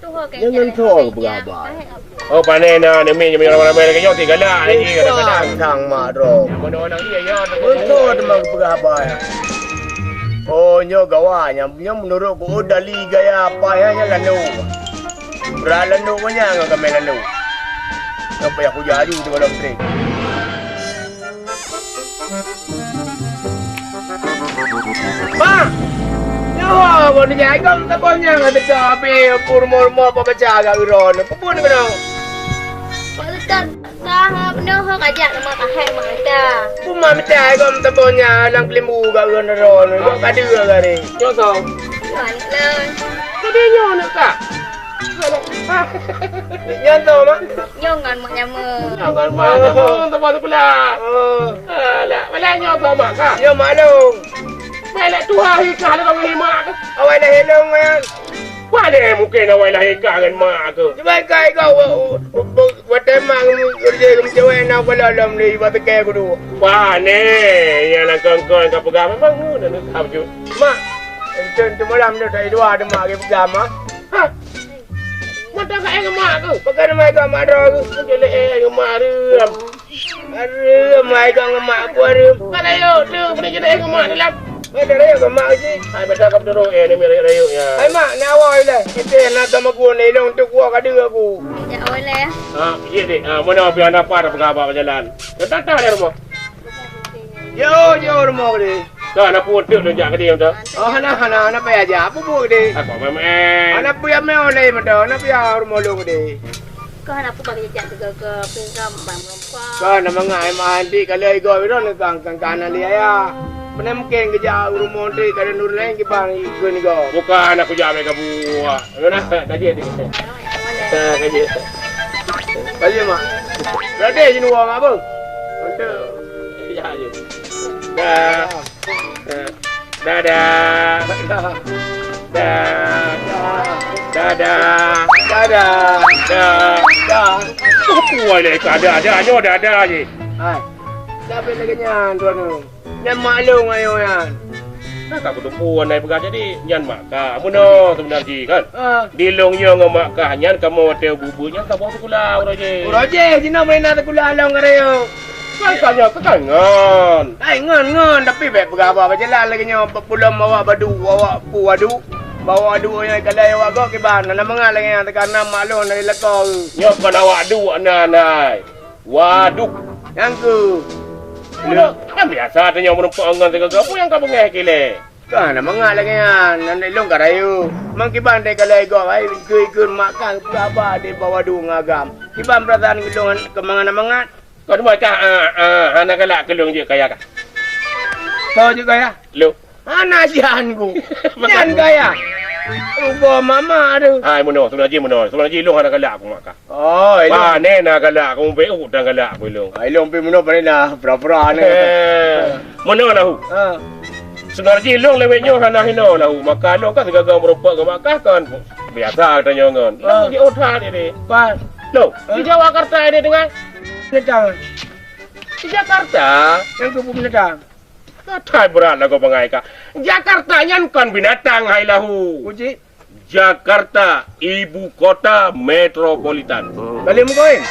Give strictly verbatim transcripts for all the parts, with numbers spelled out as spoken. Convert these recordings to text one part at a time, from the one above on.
Jangan thong peugah haba. Oh, pane na, neumi nyang ramai-ramai lagèe nyoe, tigalak lagi kadang-kadang. Sang mak droe. Mana orang dia, ya, beutôi teuma peugah haba. Oh, nyoe gawa nyan, nyoe meunurot ku, oh, dali gaya apa ya, nyan lalu. Brat lalu banyak ngon kamè lalu. Sampai aku jaju tu kalau trik. Mak! Nyoe, bak neujak gom saboh nyang ka teuka abéh, peurumoh-rumoh peubaca agak uroe nyoe. Peue buet keunoe? Pak Ustaz, ka ha peunoh ho ka jak teuma ka hai mak mita. Peue mak mita gom saboh nyang lam keulimbu gak uroe nyoe. Gak ka deuh gak ni. Nyoe soe? Nyoe aneuk lôn. Jadi nyoe aneuk kah? Nyan soe, Mak? Nyoe ngon mak nyama. Nyoe ngon mak nyama, teuma seukula. Oh. Alah, alah nyoe soe mak kah? Nyoe mak lôn. Bèk lé tuha hi kah lé bang mak kah? Awai lahé lôn, nyan. Wah, deh, mungken awai lahé kah ngon mak kah. Cuba kai kau, wa-, wa-, wa-, watèe mak ngon ureueng meucewek na bala lom lé, iba teuke kudu. Wah, neh, nyang lam kongkong ka peugah memang ngon aneuk kah bacut. Mak, enteuk, enteuk malam tu, tak dua, ada mak lagi peugah, Mak. Ha? Mata ka éh ngon mak keuh? Pakon nama ikot mak droe keuh? Aja lé éh ngon mak reuem. Reuem, mak ikot ngon mak aku reuem. Mak rayeuk tu, peue jeuet éh ngon mak dalam? Mak dah rayeuk ngon mak cit. Hai, beda kamu dulu, éh, ni rayeuk-rayeuk ya. Hai mak, ni awai lé. Kita nak sama gua ni, long tu gua kadu aku. Ya, awai lé. Ha, iya dek. Ha, mana api anak apa dah peugah abang berjalan? Dah datang dari rumah. Yo, yo, rumoh gede. Ka na peue teuk lôn jak gede mantong? Oh, hana, hana, hana payah jak. Peue buet gede? Aku memang. Hana payah meu'ah lé mantong, hana payah rumoh lôn gede. Kau hana peue bagi jak ke, ke, ke, ke, bang meureumpok. Ka na mangat, eh, mah, nanti kalau igo biro ni kang, kang, kang, na li ayah. Mana mungkin geujak rumoh nanti kalau nur lain ke bang ikut ni go. Bukan aku jak ambil kabuah. Mana? Kaji ni. Ha, kaji. Kaji, Mak. Berarti jenuh wang apa? Mantap. Ya, ya. Dah. Dadah. Dadah. Dadah. Dadah. Dah. Dah. Apa lagi ada, ada, ada, ada, ada je. Hai. Siapa lagi nyan, tuan tu? Nyan mak lôn ayo nyan. Nah, ka kuteupeu nyan peugah jadi, nyan mak ka. Meunoe sebenar jih kan? Ah. Di lôn nyoe ngon mak ka nyan kamoe watèe bubu nyan saboh sikula uroe jih. Uroe jih, jinoe meunan sikula lôn ka rayeuk. Kan ka nyoe ka ngon. Hai ngon, ngon, tapi bèk peugah haba beujalan lagèe nyoe, peue lom awak badu, awak peue wadu. Bak wadu nyan kalai awak gob kiban, hana mangat lagèe nyan teuka na mak lôn dari lakoe. Nyoe kon awak duek na, nai. Waduk. Nyang keu. Kan biasa tanyoe meureumpok ngon sigoe-goe, peue nyang ka beungèh kilée? Ka hana mangat lagèe nyan, nan lôn ka rayeuk. Mang kiban dai ka lhèe gob, ai ikeu-ikeu mak kah peugah haba di bawah du ngon agam. Kiban peurasaan lôn keu mangat-mangat. Kon teuma kah, ah, ah, hana galak keu lôn jeuet kaya kah? Soe jeuet kaya? Lôn. Hana jihan ku. Nyan kaya. Rugoe mama tu. Hai, meunoe, sebenar jih meunoe. Sebenar jih lôn hana galak keu mak kah. Oh, ilong. Pane na galak keu ubé, uh, dan galak keu ilong. Ah, ilong pi meunoe pane na pura-pura ni. Eh, meunoe lahu. Ha. Sebenar jih ilong lewat nyoe hana hinoe lahu. Maka ilong kan sigoe-goe meureumpok ngon mak kah kan. Biasa tanyoe ngon. Ilong jih otak ini. Pan. Loh, di Jakarta ini dengan. Binatang. Di Jakarta. Yang keu binatang. Katai brat lagoe bangai ka. Jakarta nyan kon binatang hai lahu. Uji. Jakarta, ibu kota metropolitan. Kali meukawen.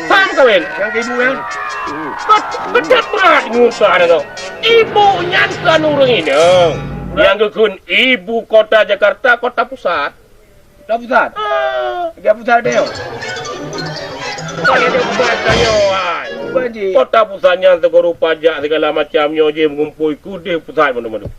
Paham kawen? Yang ibu ya? Bet-, betet brat ngusa ada tu. Ibu nyan kon ureueng inong. Nyang geukheun ibu kota Jakarta, kota pusat. Kota pusat. Ah. Dia pusat dia. Bukan dia pusat tanyoe, ai. Bukan ji. Kota pusat nyan seguru pajak segala macam nyoe je mengumpul kudeh pusat mana-mana.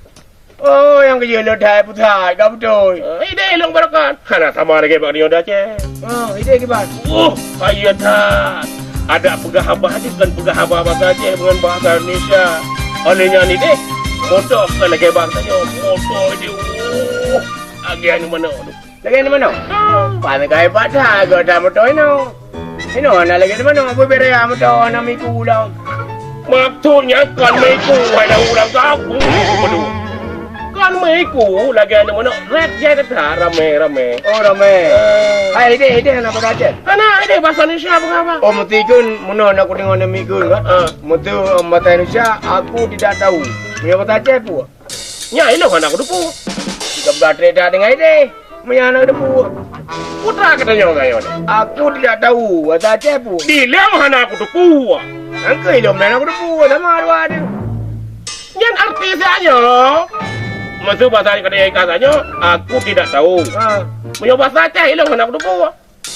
Oh, yang kerja lo dah pusat, kau betul. Ah, ide long barakan. Hana sama lagi bak nyoe dah, ceh. Oh, ide kiban. Oh, kaya that. Ada peugah haba je kan peugah haba bahasa Aceh dengan bahasa Indonesia. Oleh nyan ide, motor kan lagi bahasa nyoe. Motor ide. Oh, agian mana tu? Lagèe ni meunoe. Pane ka hebat that gata moto inoe. Inoe hana lagèe ni meunoe, bubé raya moto hana miku lom. Maksudnya kon miku, hai dah urang kampung miku beudua. Kon miku lagèe ni meunoe, rap jai that ramé-ramé. Oh, ramé. Eh. Hai, idéh, idéh hana bahasa Aceh? Hana, idéh bahasa Indonesia peugah apa? Oh, meusti kheun meunoe na kudeungoe namiet kheun kan? Ah. Meusti bahasa Indonesia, aku tidak tahu. Meunyoe bahasa Aceh peue? Nyan ilong hana kuteupeu. Ka beugatrek that deungon idéh. Meunyan hana kuteupeu. Peue treuk ka tanyong tanyoe nyoe? Aku tidak tahu, bahasa Aceh peue? Di lôn hana kuteupeue. Angkeu ilôn meunan kuteupeue, sama dua tu. Nyan arti siat nyoe. Maksud bahasa Aceh ka tanyong, aku tidak tahu. Ha. Meunyoe bahasa Aceh ilôn hana kuteupeue.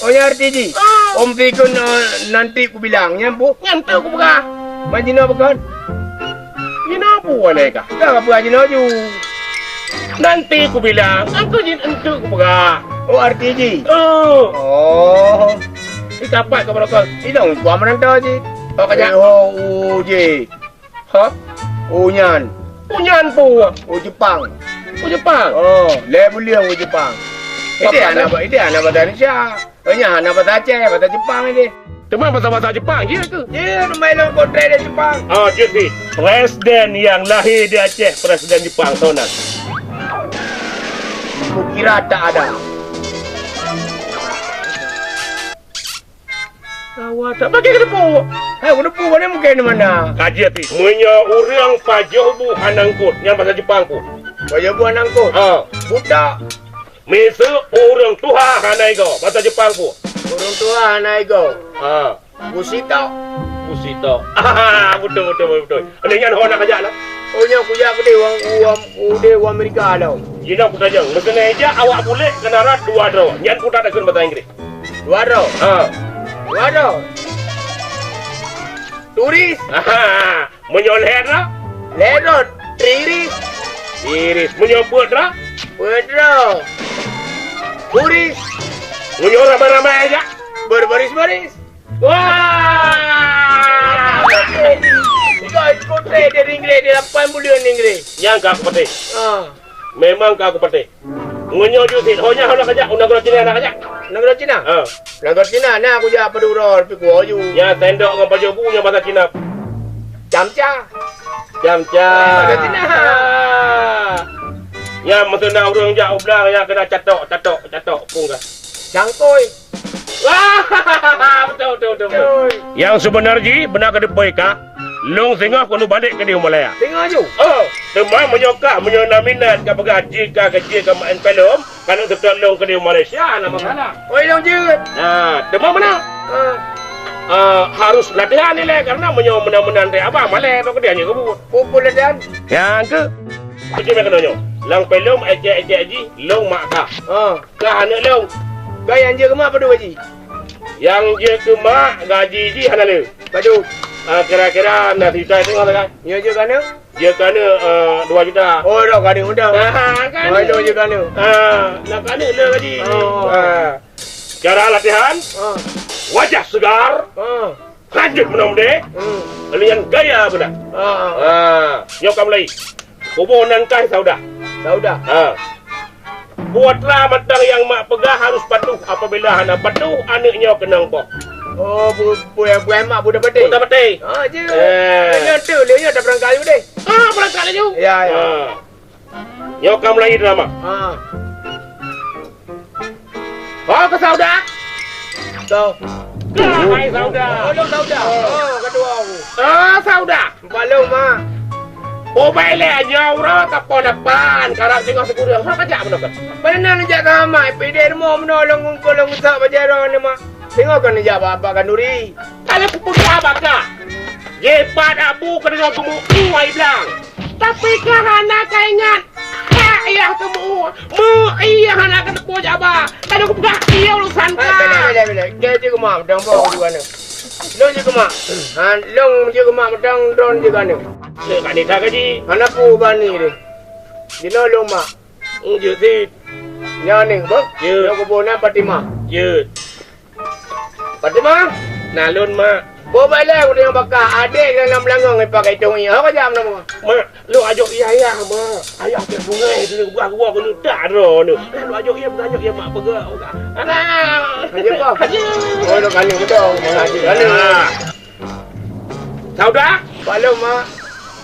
Oh, nyan arti jih? Ah. Om Pikun, eh, nanti kubilang, nyan peue? Nyan teuk kupeugah. Man jinoe bukon? Jinoe peue lé kah? Ka peugah jinoe ju. Nanti kubilang, aku jin enteuk kupeugah. Oh, arti jih? Oh. Oh. Di tapat ka barokon? Di dong kuah merantau jih. Oh, kajak. Eh, ho, u jih. Ha? Unyan. Unyan peue? U Jepang. U Jepang? Oh, lé buleuen u Jepang. Itu anak, itu anak bahasa Indonesia. Oh, nyan hana bahasa Aceh, bahasa Jepang ini. Teuma bahasa-bahasa Jepang, ya ke? Ya, nama ilong kontrak dari Jepang. Ah, jadi presiden yang lahir di Aceh, presiden Jepang, sonan. Kukira tak ada. Awak tak pakai kedepu. Hai, kedepu mana mungkin di mana? Kaji hati. Meunyoe ureueng pajoh bu hana eungkot, nyan bahasa Jepang peue? Pajoh bu hana eungkot? Ha. Buta. Miseue ureueng tuha hana igoe, bahasa Jepang peue? Ureueng tuha hana igoe. Ha. Busito. Busito. Betul, betul, betul. Ada nyan ho nak kajak lah. Oh, nyan kujak keudeh wang, wang, keudeh wang Amerika lah. Jinoe kutajang, meukeunai jak awak bulek keunaran dua droe. Nyan kuta takheun bahasa Inggris. Dua droe. Ha. Dua droe. Turis. Aha. Meunyoe lhèe droe? Lhèe droe. Tiris. Tiris. Meunyoe peuet droe? Peuet droe. Buris. Meunyoe ramai-ramai aja? Berbaris-baris. Wah! Tiga kote di Inggris, di lapan buleuen di Inggris. Nyang ka aku patéh. Ah. Memang ka aku patéh. Meunyoe jeuet sit, ho nyan ho na kajak, u nanggroe Cina na kajak. Nanggroe Cina? Ha. Nanggroe Cina na kujak padum droe, tapi kuwoe ju. Nyan sendok ngon pajoh bu nyan bahasa Cina. Camca. Camca. Bahasa Cina. Nyan meuseu na ureueng jak u blang nyan keunan catok, catok, catok, peue kah? Cangkôi. Wah, betul, betul, betul, betul. Betul. Nyang seubeuna jih, beuna keuneuk peugah, lôn singoh keuneuk balek keudeh u Malaya. Singoh ju? Oh, teuma meunyoe ka, meunyoe na minat ka peugah jih ka, ka jih ka maén filem, keuneuk seutôt lôn keudeh u Malaysia, na masalah. Oi, lôn jeuet. Nah, teuma meunan. Ah. Ah, harus latihan ilèe, karena meunyoe meunan-meunan ré abah malèe, bak keudeh nyoe keubuet. Peue-peue latihan? Nyang keuh. Beutôi meukeunong nyoe. Lam filem ejek-ejek jih, lôn mak kah. Ah. Kah aneuk lôn. Kah nyang jeuet keu mak padum gaji? Nyang jeuet keu mak gaji jih hana le. Padum? Ah, kira-kira na sijuta setengah lah kan? Nyang jeuet keu aneuk? Jeuet keu aneuk, ah, dua juta. Oh, dah keu aneuk muda. Ah, keu aneuk. Oh, dah jeuet keu aneuk. Ah, na keu aneuk le gaji. Oh. Ah. Cara latihan. Ah. Wajah segar. Ah. Lanjut meunan deh. Hmm. Lalu nyang gaya beuna. Ah. Ah, nyoe ka mulai. Boh nan kai saudah. Saudah. Ha. Putra mantong nyang mak peugah harus patuh. Apabila hana patuh, aneuk nyoe keunong boh. Oh, bu-, bu-, buai mak buta patéh. Buta patéh. Ah, je. Eh. Nyoe tu, lé nyoe dah berangkat laju deh. Ah, berangkat laju. Ya, ya. Ha. Nyoe ka mulai drama. Ha. Ho keu Sauda? Toh. Ka hai Sauda. Oh, lôn Sauda. Oh, keudua. Ah, Sauda. Empat lôn, Mak. Oh, baik lé, nyoe uroe ka poh lapan, karab singoh sikureueng. Ho kajak meunoe kah? Bagaimana neujak keu Mak? Pideh rumoh meunoe lôn ngungkot lôn geusak bajèe droeneuh, Mak. Singoh ka neujak bak, bak khanduri. Ka lheueh kupeugah bak kah. Jipat abu keuneuk geumeu'ue ai blang. Tapi kah hana ka ingat. Hak yah teumeu'ue. Meu yah hana ka teupeu jaba. Ka lheueh kupeugah ie urusan kah. Bilai, bilai, bilai. Dia jeuet keu mak, dang bau di mana. Lôn jeuet keu mak. Ha, lôn jeuet keu mak, dang drone jeuet keu aneuk. Cek kat nita gaji. Hana peue bani deh. Jinoe lôn mak. Hmm, jeuet sit. Nyan ni, beuh? Jeuet. Nyoe kubu nan Fatimah. Jeuet. Fatimah? Na lôn, Mak. Boh bailèe ureueng nyang baka, adék nyang na meulangong ipak itong ie. Ho ka jam nama? Mak, lôn ajok ie ayah, Mak. Ayah pih sungai, keuneuk buah geuwoe keuneuk tak droeneuh. Lôn ajok ie, lôn ajok ie, Mak, peugah. Alah. Haji apa? Haji. Oh, lôn kali beutôi. Haji. Alah. Sauda? Balom, Mak.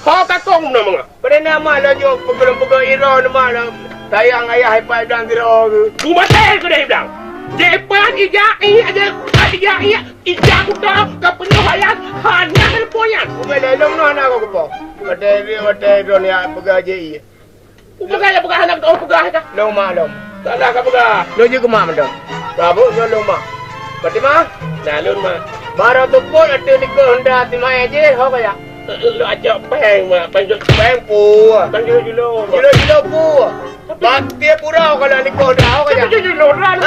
Ho kakong na, Mak. Peureunah mak lôn jok peugulong-peugulong iron mak lôn. Sayang ayah ipat blang sidroe geuh. Kumaté keudeh blang. Jipat ija ié aja, ija ié, ija kuta ka peunoh ayat, hana telepon nyan. Ubé lé lôn noh hana kupo. Watèe, watèe iron ya peugah jih ié. Upeugah ya peugah hana kupeugah ka. Lôn mak lôn. Salah ka peugah. Lôn jeuet keu mak mantong. Babu nyoe lôn, Mak. Fatimah, na lôn, Mak. Barô teupot ateueh likot honda si Maé jih, ho kajak? Lôn ajak péng, Mak. Péng jok péng pue. Péng jok julo, Mak. Julo-julo pue. Bak tiep uroe kalau likot honda, ho kajak? Tapi jok julo, Mak.